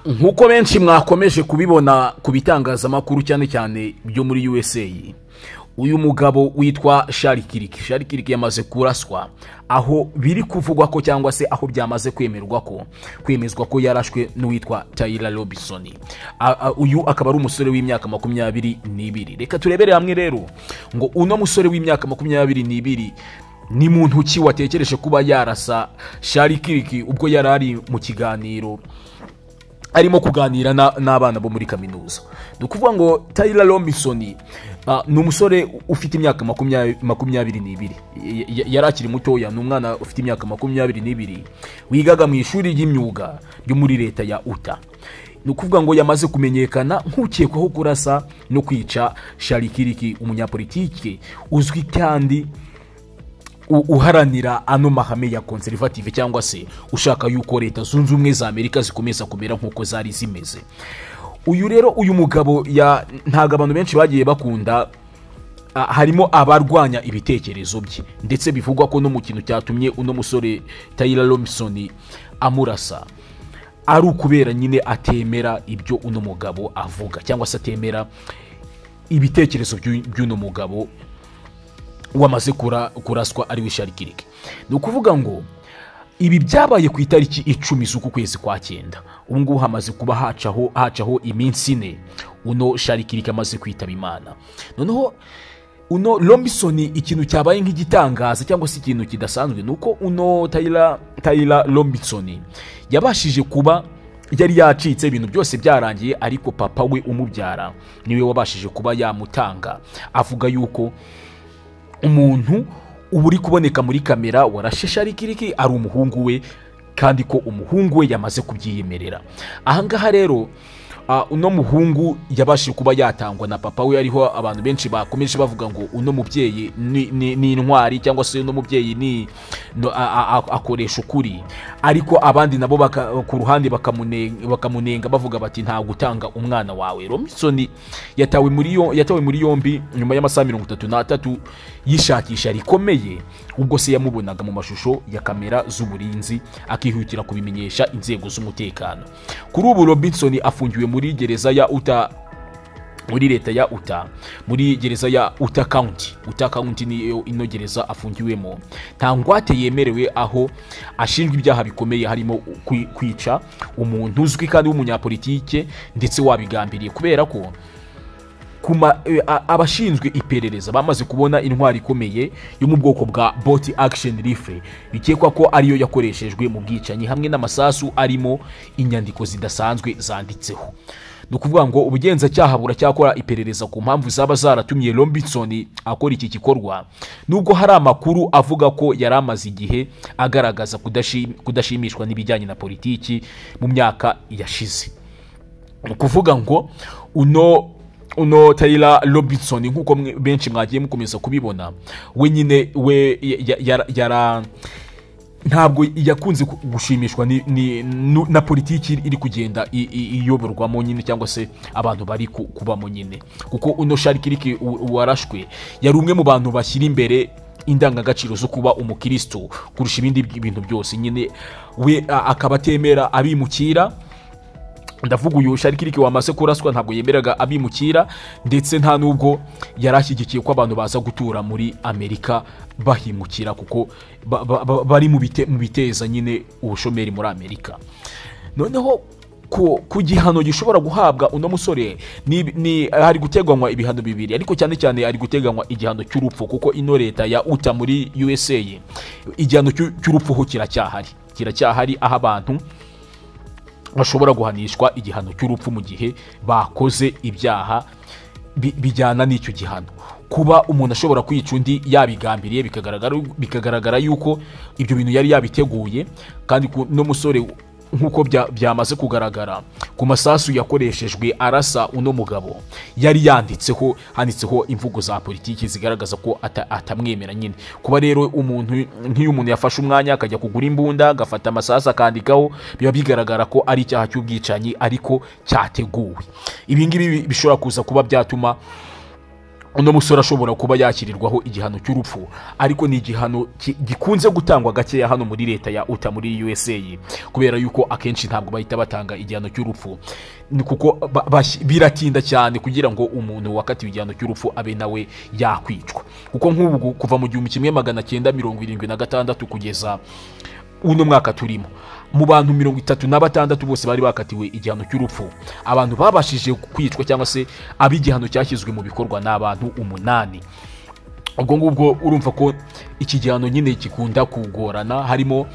Nk'uko benshi mwakomeje kubibona ku bitangazamakuru, cyane cyane byo muri USA, uyu mugabo witwa Charlie Kirk, Charlie Kirk yamaze kuraswa, aho biri kuvugwa ko, cyangwa se aho byamaze kwemerwa ko, kwemezwa ko yarashwe n'uwitwa Tyler Robinson. Uyu akaba ari umusore w'imyaka 22. Reka turebere hamwe rero ngo uno musore w'imyaka 22 ni muntu ki watekereje kuba yarasa Charlie Kirk ubwo yari ari mu kiganiro, arimo kuganira n'abana bo muri kaminuza. Ni ukuvuga ngo Tyler Robinson ni umusore ufite imyaka 22, yari akiri mutoya, ni umwana ufite imyaka 22 wigaga mu ishuri ry'imyuga ryo muri leta ya Utah. Ni ukuvuga ngo yamaze kumenyekana nk'ukekwaho kurasa no kwica Charlie Kirk, umunyapolitike uzwi kandi uharanira ano mahame ya conservative, cyangwa se ushaka yuko Leta Zunze Ubumwe za Amerika zikomeza kumera nk'uko zari zimeze. Uyu rero, uyu mugabo ya ntabwo abantu benshi bagiye bakunda, harimo abarwanya ibitekerezo bye, ndetse bivugwa ko no mu kintu cyatumye uno musore Tyler Robinson amurasa ari ukubera nyine atemera ibyo uno mugabo avuga, cyangwa se atemera ibitekerezo by'uno mugabo wamaze kuraswa, ari we Charlie Kirk. Ni ukuvuga ngo ibi byabaye ku itariki 10 z'uku kwezi kwa cyenda. Ubu ngubu hamaze kuba hacaho iminsi 4 uno Charlie Kirk amaze kwitaba Imana. Noneho uno Robinson, ikintu cyabaye nk'igitangaza cyangwa se ikintu kidasanzwe, ni uko uno Tyler Robinson yabashije kuba yari yacitse, ibintu byose byarangiye, ariko papa we umubyara niwe wabashije kuba yamutanga, avuga yuko umuntu uba uri kuboneka muri kamera warashe Charlie Kirk ari umuhungu we, kandi ko umuhungu we yamaze kubyiyemerera. Ahangaha rero uno muhungu yabashije kuba yatangwa na papa we, ariho abantu benshi bakomeje bavuga ngo uno mubyeyi ni intwari, cyangwa se uno mubyeyi ni no, akoresha ukuri, ariko abandi nabo ku ruhande bakamunenga bavuga bati nta gutanga umwana wawe. Robinson yatawe muri yombi nyuma y'amasaha 33 yishakisha rikomeye, ubwo se yamubonaga mu mashusho ya kamera z'uburinzi akihutira kubimenyesha inzego z'umutekano. Kuri ubu Robinson afungiwe muri gereza ya Utah, muri leta ya Utah, muri gereza ya Utah County. Utah County niyo ino gereza afungiwemo. Nta ngwate yemerewe, aho ashinjwa ibyaha bikomeye harimo kwica umuntu uzwi kandi w'umunyapolitike, ndetse wabigambiriye, kubera ko abashinzwe iperereza bamaze kubona intwari ikomeye yo mu bwoko bwa bolt action rifle bikekwa ko ariyo yakoreshejwe mu bwicanyi, hamwe n'amasasu arimo inyandiko zidasanzwe zanditseho. Ni ukuvuga ngo ubugenzacyaha buracyakora iperereza ku mpamvu zaba zaratumye Robinson akora iki gikorwa, nubwo hari amakuru avuga ko yari amaze igihe agaragaza kudashimishwa n'ibijyanye na politiki mu myaka yashize. Ni ukuvuga ngo uno Tyler Robinson, nk'uko benshi mwagiye mukomeza kubibona, we nyine we yara ntabwo yakunze gushimishwa na politiki iri kugenda iyoborwamo nyine, cyangwa se abantu bari kubamo nyine, kuko uno Charlie Kirk warashwe yari umwe mu bantu bashyira imbere indangagaciro zo kuba umukristo kurusha ibindi bintu byose nyine. We akaba atemera abimukira. Ndavuga uyu Charlie Kirk wamaze kuraswa, ntabwo yemeraga abimukira, ndetse nta nubwo yari ashyigikiye ko abantu baza gutura muri Amerika bahimukira, kuko bari mu biteza nyine ubushomeri muri Amerika. Noneho ku gihano gishobora guhabwa uno musore, ni hari guteganywa ibihano bibiri, ariko cyane cyane hari guteganywa igihano cy'urupfu, kuko ino leta ya Utah muri USA igihano cy'urupfu ho kiracyahari, aho abantu bashobora guhanishwa igihano cy'urupfu mu gihe bakoze ibyaha bijyana n'icyo gihano. Kuba umuntu ashobora kwica undi yabigambiriye, bikagaragara yuko ibyo bintu yari yabiteguye, kandi no musore nk'uko byamaze kugaragara ku masasu yakoreshejwe arasa uno mugabo, yari yanditseho, handitseho imvugo za politiki zigaragaza ko atamwemera nyine. Kuba rero umuntu nk'iyo umuntu yafashe umwanya akajya kugura imbunda, agafata amasasu akandikaho, biba bigaragara ko ari icyaha cy'ubwicanyi ariko cyateguwe. Ibi ngibi bishobora kuza kuba byatuma Uno musore ashobora kuba yakirirwaho igihano cy'urupfu, ariko ni igihano gikunze gutangwa gakeya hano muri leta ya Utah muri USA, kubera yuko akenshi ntabwo bahita batanga igihano cy'urupfu. Ni kuko biratinda cyane kugira ngo umuntu wakatiwe igihano cy'urupfu abe nawe yakwicwa, kuko nk'ubu kuva mu 1976 kugeza uno mwaka turimo, mu bantu 36 bose bari bakatiwe igihano cy'urupfu, abantu babashije kwicwa cyangwa se ab'igihano cyashyizwe mu bikorwa ni abantu 8. Ubwo ngubwo urumva ko iki gihano nyine gikunda kugorana, harimo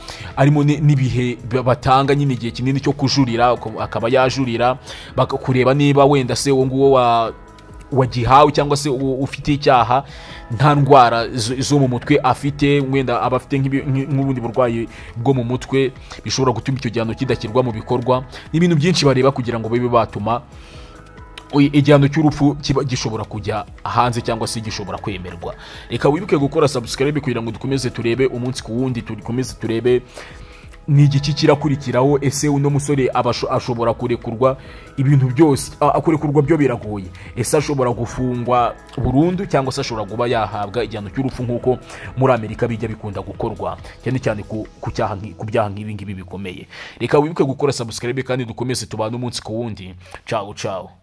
n'ibihe batanga nyine igihe kinini cyo kujurira, akaba yajurira bakakureba niba wenda se uwo nguwo wagihawe cyangwa se ufite icyaha nta ndwara zo mu mutwe afite, wenda aba afite nk'ubundi burwayi bwo mu mutwe bishobora gutuma icyo gihano kidashyirwa mu bikorwa. Ni ibintu byinshi bareba kugira ngo babe batuma igihano cy'urupfu kiba gishobora kujya hanze cyangwa se gishobora kwemerwa. Reka wibuke gukora subscribe kugira ngo dukomeze turebe umunsi ku wundi, dukomeze turebe ni igiki kirakurikiraho. Ese uno musore ashobora kurekurwa? Ibintu byose akurekurwa byo biragoye. Ese ashobora gufungwa burundu cyangwa se ashobora kuba yahabwa igihano cy'urupfu nk'uko muri Amerika bijya bikunda gukorwa cyane cyane ku byaha nk'ibi ngibi bikomeye. Reka wibuke gukora subscribe kandi dukomeze tubane umunsi ku wundi. Ciao ciao.